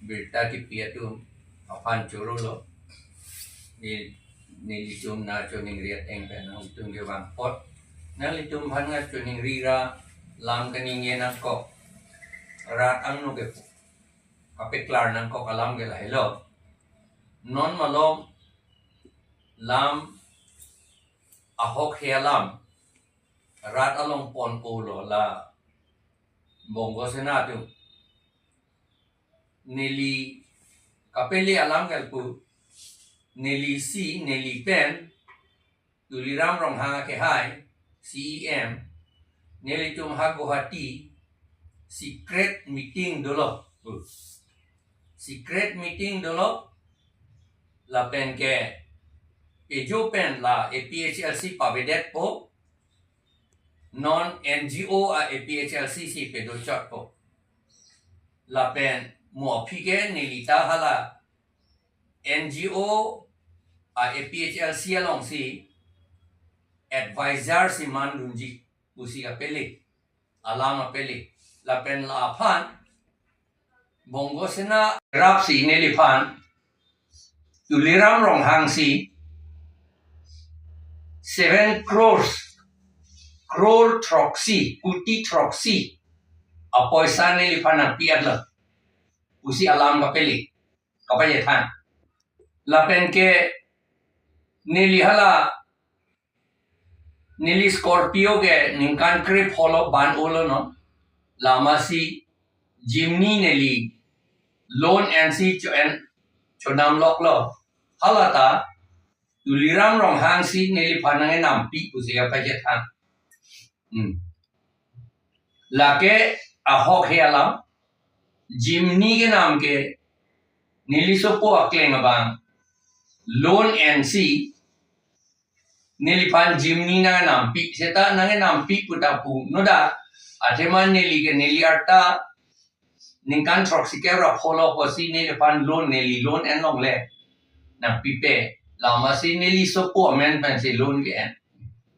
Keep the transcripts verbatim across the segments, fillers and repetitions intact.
Birta kipi atum aphan chorolo. Neli, nelitum nangchiningri ateng pen nangtum kevang apot, nanglitum aphan nangchiningri ra lam kaningje nangkok. Rat angno ke kapeklar nangkok alam ke lahelo. Non malom lam ahokhe alam rat along pon-olo la Bongo Sena atum. Neli kapele alam kalpu, neli si, neli pen Tuliram Ronghang akehai, C E M, nelitum ha Guwahati secret meeting dolo. Secret meeting dolo, lapen ke ejo pen la A P H L C pavedetpo, non N G O a A P H L C si pedochotpo. Lapen mo aphi ke neli ta hala N G O a A P H L C alongsi advisor si mandunji pusi apele, alam apele. Lapen la aphan Bongo Sena rapsi neliphan Tuliram Ronghang si seven crores, crore throksi, kuti throksi apoisa neliphan nangpi-etlo pusi alam kapele, kapachethan. Lapen ke neli hala, neli Scorpio ke ningkan krepho lo ban-olo non. Lamasi Jimny neli loan ensi cho-en chodam loklo. Hala ta Tuliram Ronghang si neliphan nangkenampi pusi kapachethan. Hmm. Lake ahokhe alam, Jimny kenam ke neli sopo akleng abang loan ensi neliphan Jimny nangkenampi, seta nangkenampi pu ta pu noda, athema neli ke neli arta ningkan throksi kep ra pholo apotsi neliphan loan, neli loan enlongle nangpipe. Lamasi neli sopo amen pensi loan ke-en.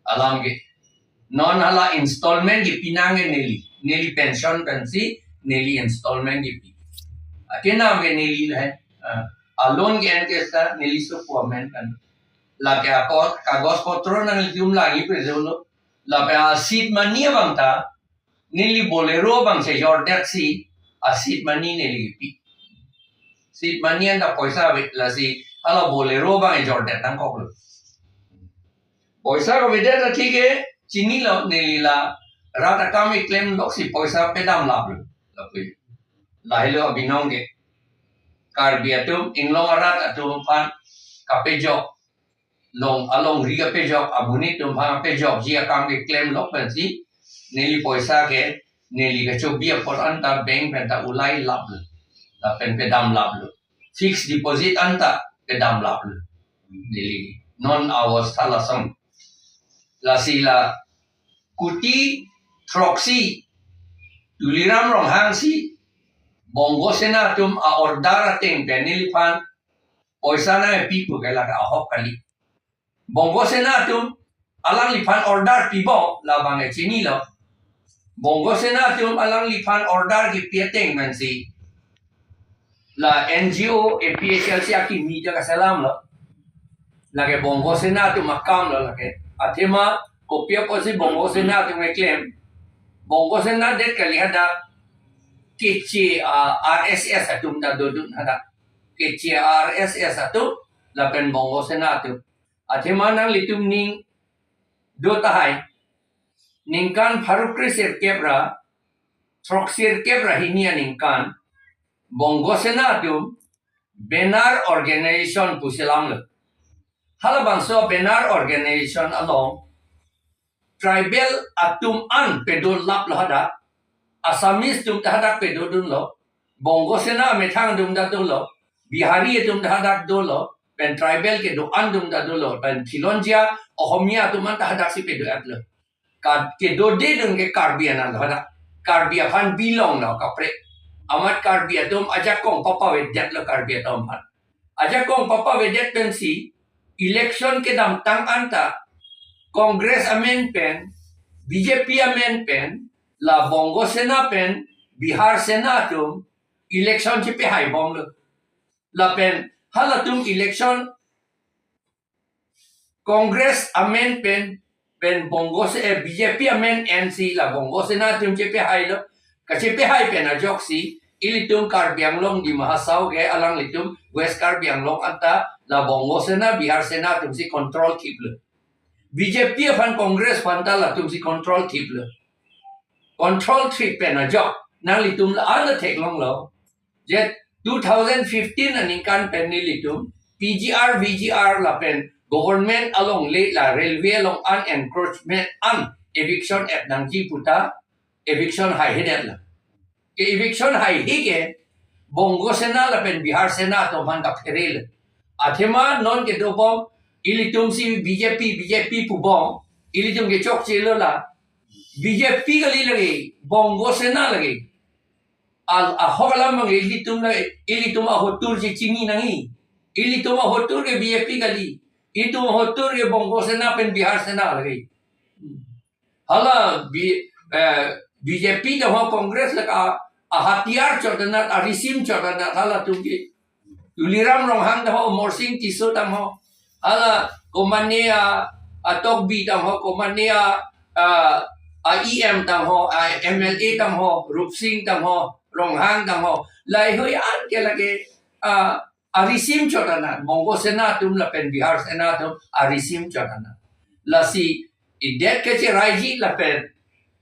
Alam ke. Non hala installment kipi nangke neli. Neli pension pensi neli installment kipi. Akenam ke neli le. Ah, a loan ke-en ke seta neli sopo amen pen. Lake ako kagos potro nanglitum langji pejolo. Lapen a seed money abang ta neli Bolero abang si jordet si a seed money neli kipi. Seed money anta poisa ave, lasi hala Bolero abang jordet nangkoklo. Poisa kavedet atheke chinilo, neli la rat akam keklem loksi poisa pedam laplo. Lapu. Lahelo abinong ke. Karbi atum, inglong arat atum aphan kapejok, long alongri kapejok, amonit atum aphan kapejokji akam keklem lok pensi neli poisa ke neli kachobi apot anta bank pen ta ulai laplo. Lapen pedam laplo. Fixed deposit anta pedam laplo. Neli non awastha lason. Lasi la kuti throksi Tuliram Ronghang si Bongo Sena atum a order ateng pen neliphan poisa nangpi pu ke lake ahok kali. Bongo Sena atum alangliphan order pibom labang ke chinilo. Bongo Sena atum alangliphan order kipi ateng pensi la N G O A P H L C akimi ja kaselamlo. Lake Bongo Sena atum akamlo lake. Athema kopi apotsi Bongo Sena atum keklem. Bongo Sena det kali hadak keche, ah, R S S atum ta dodun hadak. Keche R S S atum lapen Bongo Sena atum. Athema nanglitum ning do tahai. Ningkan pharo kre sirkep ra, throksi sirkep ra hini aningkan, Bongo Sena atum Benar Organization pusi lamlo. Halabangso Benar Organization along tribal atum an pedolaplo hadak, Assamese atum ta hadak pedodunlo, Bongo Sena amethang atum ta dolo, Bihari atum ta hadak dolo, pen tribal kedo-an atum ta dolo, pen Khilonjia, Ohomia atum an ta hadak si pedo-etlo. Ka-, kedodedun ke Karbi anatlo hadak. Karbi aphan belong lo kaprek. Amat Karbi atum ajakong papavedetlo Karbi atum aphan. Ajakong papavedet pensi election kedamtang anta Congress amen pen, B J P amen pen, la Bongo Sena pen, Bihar Sena atum, election chepehai bomlo. Lapen halatum election Congress amen pen, pen Bongo Se-, eh, B J P amen ensi la Bongo Sena atum chepehailo. Kachepehai pen ajoksi ilitum Karbi Anglong Dima Hasao ke alanglitum West Karbi Anglong anta la Bongo Sena, Bihar Sena atumsi control thiplo. B J P aphan Congress aphan ta latumsi control thiplo. Control thip pen ajok nanglitum la-an ta theklonglo. Je two thousand fifteen aningkan pen nelitum P G R, V G R lapen government alongle la railway along an encroachment an eviction et nangji puta eviction haihedetlo. Ke eviction haihe ke Bongo Sena lapen Bihar Sena atum aphan kapherelo. Athema non kedobom ilitumsi B J P, B J P pubom, ilitum kechokchelo la B J P kali lake, Bongo Sena lake. Al, ahok alam mang ilitum lake, ilitum ahotur chechini nangji. Ilitum ahotur ke B J P kali. Ilitum ahotur ke Bongo Sena pen Bihar Sena lake. Hala B-, eh, B J P tangho, Congress lake a, ahatiyar chot anat, arisim chot anat halatum ke. Tuliram Ronghang tangho, Amar Sing Tisso tangho, hala komane a, a Tokbi tangho, komane a, a, a E M tangho, a M L A tangho, Rup Sing tangho, Ronghang tangho. Laheihui an ke lake, a, arisim chot anat, Bongo Sena atum lapen Bihar Sena atum arisim chot anat. Lasi idet kecheraiji lapen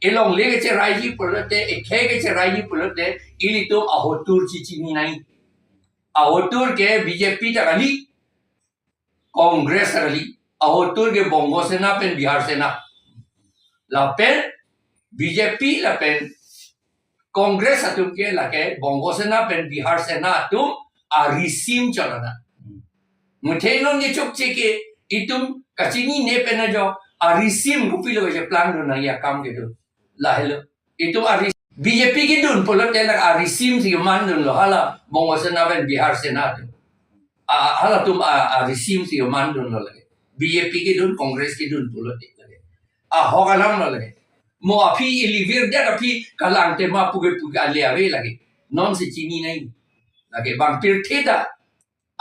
elongle kecheraiji pulote, ekhei kecheraiji pulote, ilitum ahotur chechini nangji. Ahotur ke B J P ta kali, Congress ta kali. Ahotur ke Bongo Sena pen Bihar Sena. Lapen B J P lapen Congress atum ke lake Bongo Sena pen Bihar Sena atum arisim chot anat. Muthe non kechokche ke itum kachinine pen ajo arisim kopilo kecheplangdun nangji akam kedo. Lahelo. Itum ari-, B J P kedun pulote la arisimsi kemandunlo hala Bongo Sena pen Bihar Sena atum. A, halatum a, arisimsi kemandunlo lake. B J P kedun, Congress kedun pulote lake. Ahok alamlo lake. Mo aphi ili virdet aphi kalang tema puke puke ale ave lake. Nonsi chini nangji. Lake bang pirthe ta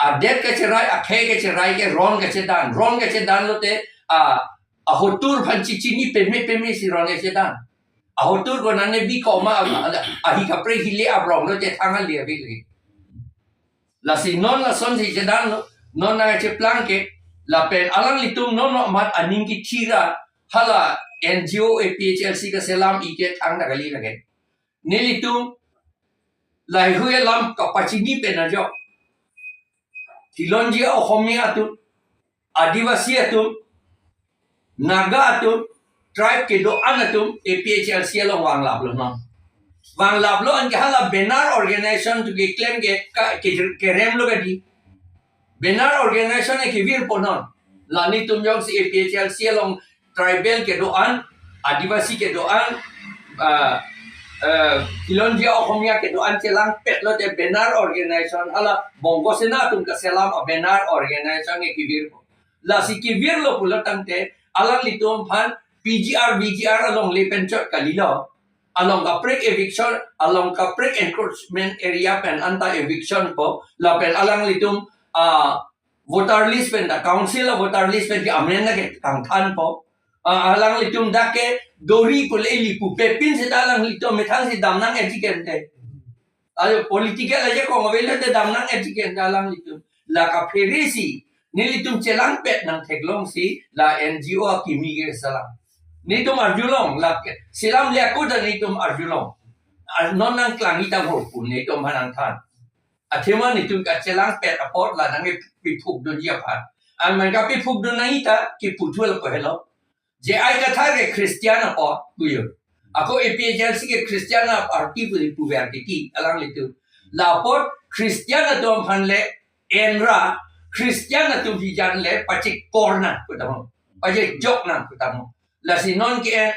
adet kacherai, akhei kacherai ke ron kachedan. Ron kachedan lote, a, ahotur aphan chechini peme pemesi ron kachedan. Ahotur konane bi koma, a, a, ahi kaprek hile abrong lote thang ale ave lake. Lasi non lasonsi chedanlo, non nangcheplang ke, lapen alanglitum non non mat aning kithira, hala N G O A P H L C kaselam ike thangta kali lake. Nelitum laheihui alam kapachini pen ajok, Khilonjia Okhomia atum, Adivasi atum, Naga atum, tribe kedo-an atum A P H L C along vanglaplo non. Vanglaplo anke hala banner organization atum keklem ke, ka, ke, keremlo kadi. Banner organization e kevirpo non. La nelitum jongsi A P H L C along tribal kedo-an, Adivasi kedo-an, ah, eh, Khilonjia Okhomia kedo-an chelangpet lote banner organization, hala Bongo Sena atum kaselam a banner organization e kevirpo. Lasi kevirlo pulo tangte, alanglitum aphan P G R, V G R alongle pen chot kalilo. Along kaprek eviction, along kaprek encroachment area pen anta eviction po, lapen alanglitum, ah, voter list pen ta, council a voter list pen ke amen na ke kangthanpo. Ah, alanglitum dak ke dori pule ili pupe pin seta alanglitum methangsi damnang etiket te. Ayo political ajakong avelo te damnang etiket te alanglitum. La kapheresi nelitum chelangpet nangtheklongsi la N G O akimi keselam. Nelitum arjulong, la ke selamle ako ta nelitum arjulong. Ar non nangklangji tangho pu nelitum aphan nangthan. Athema nelitum kachelangpet apot la nangkepiphukdunji aphan. An man kapiphukdun nangji ta kipu thulo po helo. J I Kathar ke Christian apot puyo. Ako A P H L C ke Christian a party pu puver titi alanglitum. La apot Christian atum aphan le enra, Christian atum hijan le pachekor nang pu tangho, pachejok nang pu tangho. Lasi non ke en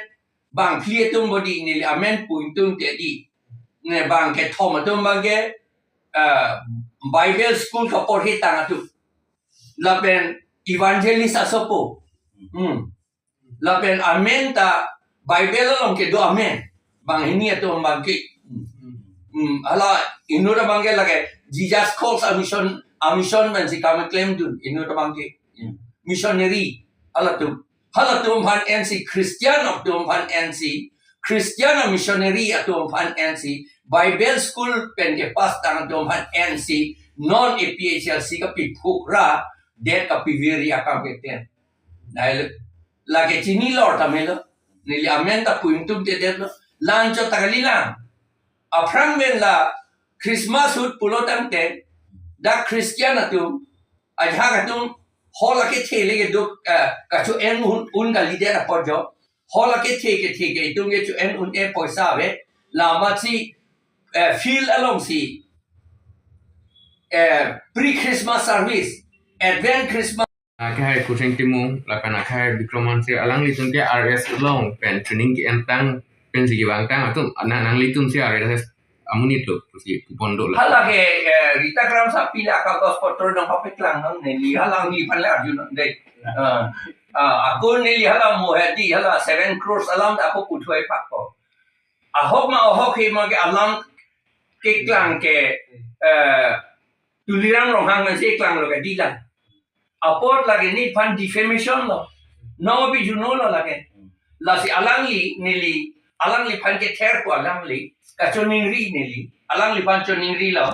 bang phli atum bodi neli amen pu ingtungte di. Ne bang kethom atum bang ke, eh, Bible school kaporhi tang atum. Lapen evangelist asopo. Hmm. Lapen amen ta Bible along kedo amen. Banghini atum bang ke. Hmm, hala inut abang ke lake Jesus calls a mission, a mission pensi kam klemdun inut abang ke. Hmm. Missionary halatum. Halatum aphan ensi, Christian atum aphan ensi, Christian a missionary atum aphan ensi, Bible school pen kepass tang atum aphan ensi, non A P H L C kapiphuk ra, det kapivir akam ke ten. Nai lake chinilo tame lo. Neli amen ta pu ingtum te det lo. La-anchot ta kalilang. Aphrang pen la Christmas ahut pulo tangte, dak Christian atum, ajahak atum, hall akethe le keduk, eh, kacho-en un, un kalidet apot jo. Hall akethe kethe ke itum kecho-en un-e poisa ave. La amatsi, eh, field alongsi, eh, pre-Christmas service, Advent Christmas, Akhai Kucheng Timung, lapen akhai Bikram Hanse, alanglitum ke R S along pen training ke-entang pensi kevangtang atum, nang, nanglitum si R S amonit lo, pusi pupon do la. Hala ke, eh, Rita Kramsapi la kagos potro dong papeklangnon, neli hala neliphan le arjunnon dei. Ah, ah, ako neli hala mohedi, hala seven crores alam ta ako puthuai pakpo. Ahok ma ahok he ma ke alam keklang ke, eh, Tuliram Ronghang pensi klanglo ke dila. Apot lake nephan defamation lo. No bi juno lo lake. Lasi alangli neli, alangliphan kether pu alangli, kachoningri neli, alangliphan choningrilo.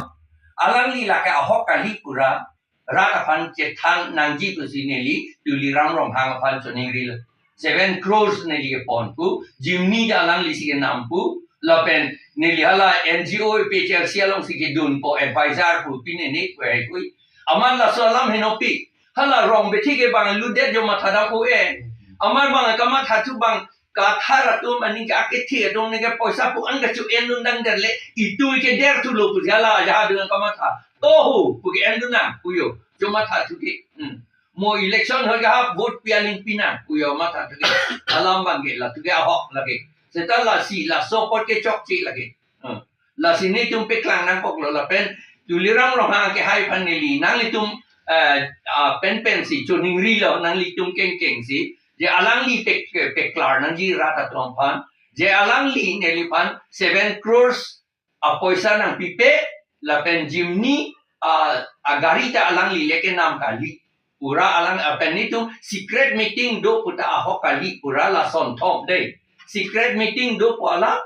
Alangli lake ahok kali pura, rat aphan chethan nangji pusi neli, Tuliram Ronghang aphan choningrilo. Seven crores neli kepon pu, Jimny ta alanglisi kenam pu, lapen neli hala N G O A P H L C alongsi kedunpo advisor pu pine ne pu ai hui. Amat laso alam henopik. Hala rong bethi ke bang ludet jo matha dam o e. Amat bang kamatha thu bang kathar atum aning ke akethe atum aning ke poisa pu an kacho-en un dang der le itu ke der thu lo pu jala ja dengan kamatha. Tohu pu ke-en dun nang pu jo. Jo matha thu ke. Hmm. Mo election hoi ka vote pi aling pinang pu jo matha thu ke. Alam bang ke la thu ke ahok lake. Seta lasi laso apot ke chokche lake. Hmm. Lasi netum peklang nangkoklo lapen Tuliram Ronghang ke hai aphan neli nanglitum, eh, ah, pen pensi choningrilo nanglitum kengkeng si. Je alangli pek, peklar nangji rat atum aphan. Je alangli neliphan seven crores apoisa nangpipe lapen Jimny, ah, agari ta alangli le kenam kali. Pura alang, ah, pen netum secret meeting do puta ahok kali pura lason thom dei. Secret meeting do pu alam,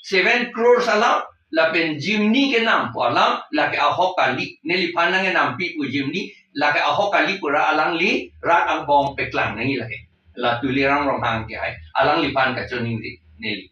seven crores alam, lapen Jimny kenam pu alam, lake ahok kali. Neliphan nang kenampi pu Jimny, lake ahok kali pura alangli rat angbong peklang nangji lake. La Tuliram Ronghang ke hai, alangliphan kachoningri neli.